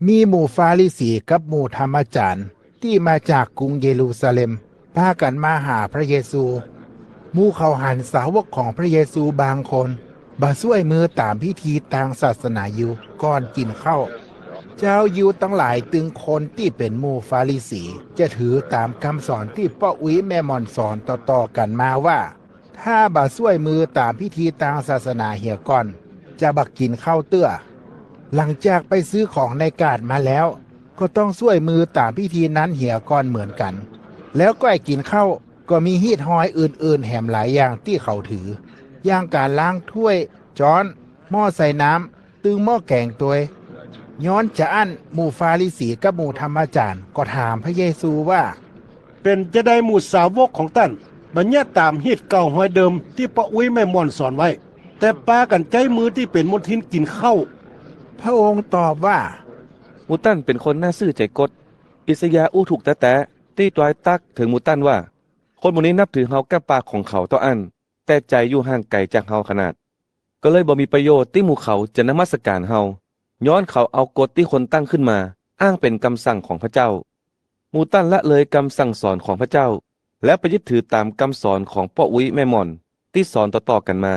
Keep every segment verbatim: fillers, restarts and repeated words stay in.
มีหมู่ฟาริสีกับหมู่ธรรมาจ๋ารย์ตี้มาจากกรุงเยรูซาเล็ม ปากั๋นมาหาพระเยซู หมู่เขาหันสาวกของพระเยซูบางคน บ่ช่วยมือต๋ามพิธีตางศาสนายิวก่อนกิ๋นข้าว จาวยิวตังหลายตึงคนตี้เป๋นหมู่ฟาริสี จะถือต๋ามกำสอนตี้ป้ออุ๊ยแม่หม่อนสอนต่อๆ กั๋นมาว่า ถ้าบ่ช่วยมือต๋ามพิธีตางศาสนาเหียก่อน จะบ่กิ๋นข้าวเตื้อ หลังจากไปซื้อของในก๋าดมาแล้ว ก็ต้องช่วยมือต๋ามพิธีนั้นเหียก่อนเหมือนกั๋น แล้วก้อยกิ๋นข้าว ก็มีฮีตฮอยอื่นๆ แหมหลายอย่างตี้เขาถือ อย่างก๋านล้างถ้วย จ๊อน หม้อใส่น้ำ ตึงหม้อแก๋งตวย ย้อนจาอั้นหมู่ฟาริสีกับหมู่ธรรมาจ๋ารย์ก็ถามพระเยซูว่า เป๋นจาใดหมู่สาวกของต้าน บ่เยียะต๋ามฮีตเก่าฮอยเดิมตี้ป้ออุ๊ยแม่หม่อนสอนไว้ แต่ปากั๋นใจ๊มือตี้เป๋นมลทินกิ๋นข้าว พระองค์ตอบว่า หมู่ต้านเป๋นคนหน้าซื่อใจ๋ก๊ด อิสยาห์อู้ถูกแต๊ๆ ตี้ตวายตั๊กเถิงหมู่ต้านว่า คนหมู่นี้นับถือเฮาก้าปากของเขาเต้าอั้น แต่ใจ๋อยู่ห่างไก๋จากเฮาขนาด ก็เลยบ่มีประโยชน์ตี้หมู่เขาจะนมัสก๋านเฮา ย้อนเขาเอากฎตี้คนตั้งขึ้นมา อ้างเป๋นกำสั่งของพระเจ้า หมู่ต้านละเลยกำสั่งสอนของพระเจ้า แล้วไปยึดถือต๋ามกำสอนของป้ออุ๊ยแม่หม่อนตี้สอนต่อๆ กั๋นมา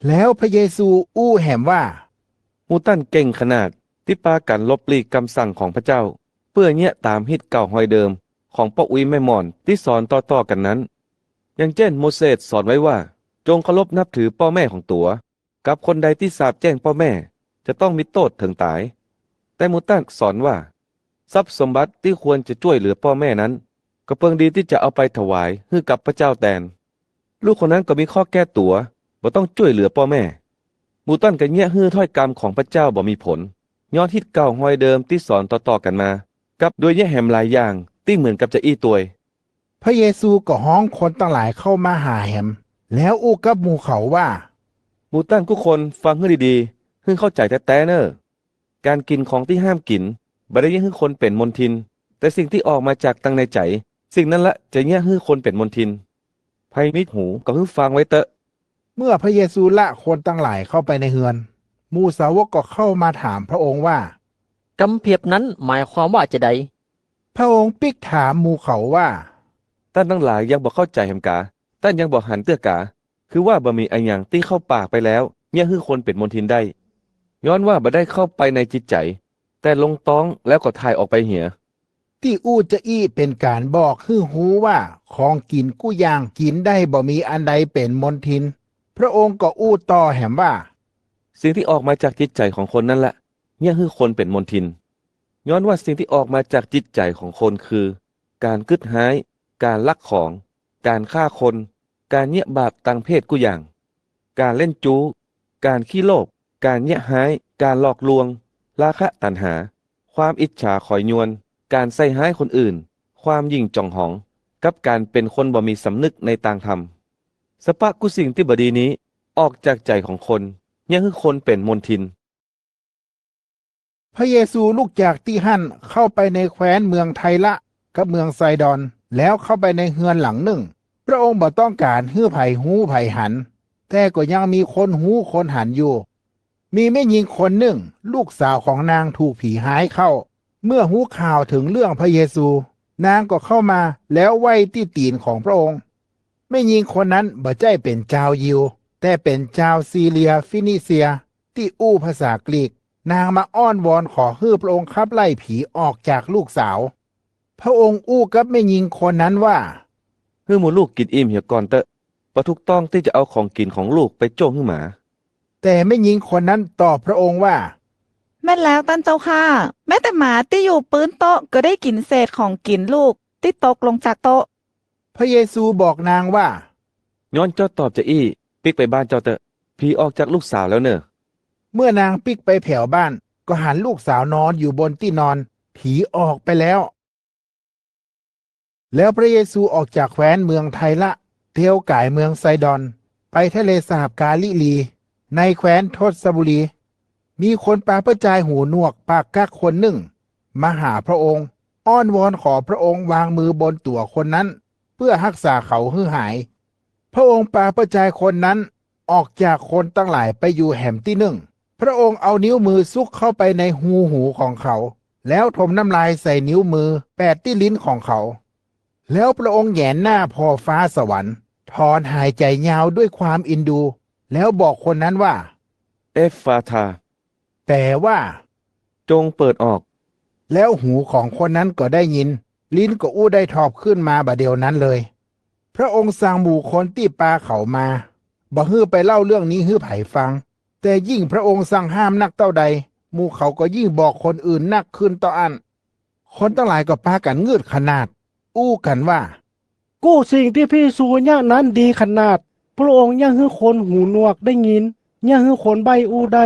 แล้วพระเยซูอู้แหมว่า หมู่ต้านเก่งขนาดตี้ปากั๋นลบหลีกกำสั่งของพระเจ้า เปื้อเยียะต๋ามฮีตเก่าฮอยเดิมของป้ออุ๊ยแม่หม่อนตี้สอนต่อๆ กั๋นนั้น อย่างเจ้นโมเสสสอนไว้ว่า จงเคารพนับถือป้อแม่ของตั๋ว กับคนใดตี้สาปแจ้งป้อแม่ จะต้องมีโต้ษเถิงต๋าย แต่หมู่ต้านสอนว่า ทรัพย์สมบัติตี้ควรจะจ้วยเหลือป้อแม่นั้น ก็เปิงดีตี้จะเอาไปถวายหื้อกับพระเจ้าแตน ลูกคนนั้นก็มีข้อแก้ตั๋ว บ่ต้องจ้วยเหลือป้อแม่ หมู่ต้านก็เยียะหื้อถ้อยกำของพระเจ้าบ่มีผล ย้อนฮีตเก่าฮอยเดิมตี้สอนต่อๆ กั๋นมา กับโดยเยียะแหมหลายอย่างตี้เหมือนกับจาอี้ตวย พระเยซูก็ฮ้องคนตังหลายเข้ามาหาแหม แล้วอู้กับหมู่เขาว่า หมู่ต้านกู้คนฟังหื้อดีๆ หื้อเข้าใจ๋แต๊ๆ เน่อ ก๋านกิ๋นของตี้ห้ามกิ๋น บ่ได้เยียะหื้อคนเป๋นมลทิน แต่สิ่งตี้ออกมาจากตังในใจ๋ สิ่งนั้นละจะเยียะหื้อคนเป๋นมลทิน ใผมีหูก็หื้อฟังไว้เต๊อะ เมื่อพระเยซูละคนตังหลายเข้าไปในเฮือน หมู่สาวกก็เข้ามาถามพระองค์ว่า กำเผียบนั้นหมายความว่าจาใด พระองค์ปิ๊กถามหมู่เขาว่า ต้านตังหลายยังบ่เข้าใจ๋แหมกา ต้านยังบ่หันเตื้อกา คือว่าบ่มีอะหยังตี้เข้าปากไปแล้ว เยียะหื้อคนเป๋นมลทินได้ ย้อนว่าบ่ได้เข้าไปในจิตใจ๋ แต่ลงต๊องแล้วก็ถ่ายออกไปเหีย ตี้อู้จาอี้เป๋นก๋านบอกหื้อฮู้ว่า ของกิ๋นกู้อย่างกิ๋นได้บ่มีอันใดเป๋นมลทิน พระองค์ก็อู้ต่อแหมว่า สิ่งตี้ออกมาจากจิตใจ๋ของคนนั้นละ เยียะหื้อคนเป๋นมลทิน ย้อนว่าสิ่งตี้ออกมาจากจิตใจ๋ของคนคือ ก๋านกึ๊ดฮ้าย ก๋านลักของ ก๋านฆ่าคน ก๋านเยียะบาปตางเพศกู้อย่าง ก๋านเล่นจู๊ ก๋านขี้โลภ ก๋านเยียะฮ้าย ก๋านหลอกลวง ราคะตัณหา ความอิจฉาขอยญวน ก๋านใส่ฮ้ายคนอื่น ความหยิ่งจ๋องหอง กับก๋านเป๋นคนบ่มีสำนึกในตางธรรม สะปะกู้สิ่งตี้บ่ดีนี้ ออกจากใจ๋ของคน เยียะหื้อคนเป๋นมลทิน พระเยซูลุกจากตี้หั้นเข้าไปในแคว้นเมืองไทระกับเมืองไซดอน แล้วเข้าไปในเฮือนหลังนึ่ง พระองค์บ่ต้องก๋านหื้อใผฮู้ใผหัน แต่ก็ยังมีคนฮู้คนหันอยู่ มีแม่ญิงคนนึ่ง ลูกสาวของนางถูกผีฮ้ายเข้า เมื่อฮู้ข่าวเถิงเรื่องพระเยซู นางก็เข้ามาแล้วไหว้ตี้ตี๋นของพระองค์ แม่ญิงคนนั้นบ่ใจ้เป๋นจาวยิว แต่เป๋นจาวซีเรียฟีนิเซีย ตี้อู้ภาษากรีก นางมาอ้อนวอนขอหื้อพระองค์ขับไล่ผีออกจากลูกสาว พระองค์อู้กับแม่ญิงคนนั้นว่า หื้อหมู่ลูกกิ๋นอิ่มเหียก่อนเต๊อะ บ่ถูกต้องตี้จะเอาของกิ๋นของลูกไปโจ้งหื้อหมา แต่แม่ญิงคนนั้นตอบพระองค์ว่า แม่นแล้วต้านเจ้าข้า แม้แต่หมาตี้อยู่ปื๊นโต๊ะก็ได้กิ๋นเศษของกิ๋นลูกตี้ตกลงจากโต๊ะ พระเยซูบอกนางว่า ย้อนเจ้าตอบจาอี้ ปิ๊กไปบ้านเจ้าเต๊อะ ผีออกจากลูกสาวแล้วเน่อ เมื่อนางปิ๊กไปแผวบ้าน ก็หันลูกสาวนอนอยู่บนตี้นอน ผีออกไปแล้ว แล้วพระเยซูออกจากแคว้นเมืองไทระ เตียวก๋ายเมืองไซดอน ไปทะเลสาบกาลิลี ในแคว้นทศบุรี มีคนปราศจากหูหนวกปากกั๊กคนนึ่ง มาหาพระองค์ อ้อนวอนขอพระองค์วางมือบนตั๋วคนนั้น เปื้อฮักษาเขาหื้อหาย พระองค์ปราศจากคนนั้นออกจากคนตังหลายไปอยู่แหมตี้นึ่ง พระองค์เอานิ้วมือซุกเข้าไปในฮูหูของเขา แล้วถมน้ำลายใส่นิ้วมือแปะตี้ลิ้นของเขา แล้วพระองค์แหงนหน้าผ่อฟ้าสวรรค์ ถอนหายใจ๋ยาวด้วยความอินดู แล้วบอกคนนั้นว่า เอฟฟาธา แปลว่า จงเปิดออก แล้วหูของคนนั้นก็ได้ยิน ลิ้นก็อู้ได้ทอบขึ้นมาบ่าเดี่ยวนั้นเลย พระองค์สั่งหมู่คนตี้ปาเขามา บ่หื้อไปเล่าเรื่องนี้หื้อใผฟัง แต่ยิ่งพระองค์สั่งห้ามนักเต้าใด หมู่เขาก็ยิ่งบอกคนอื่นนักขึ้นเต้าอั้น คนตังหลายก็ปากั๋นงืดขนาด อู้กั๋นว่า กู้สิ่งตี้พิสูญเยียะนั้นดีขนาด พระองค์เยียะหื้อคนหูหนวกได้ยิน เยียะหื้อคนใบ้อู้ได้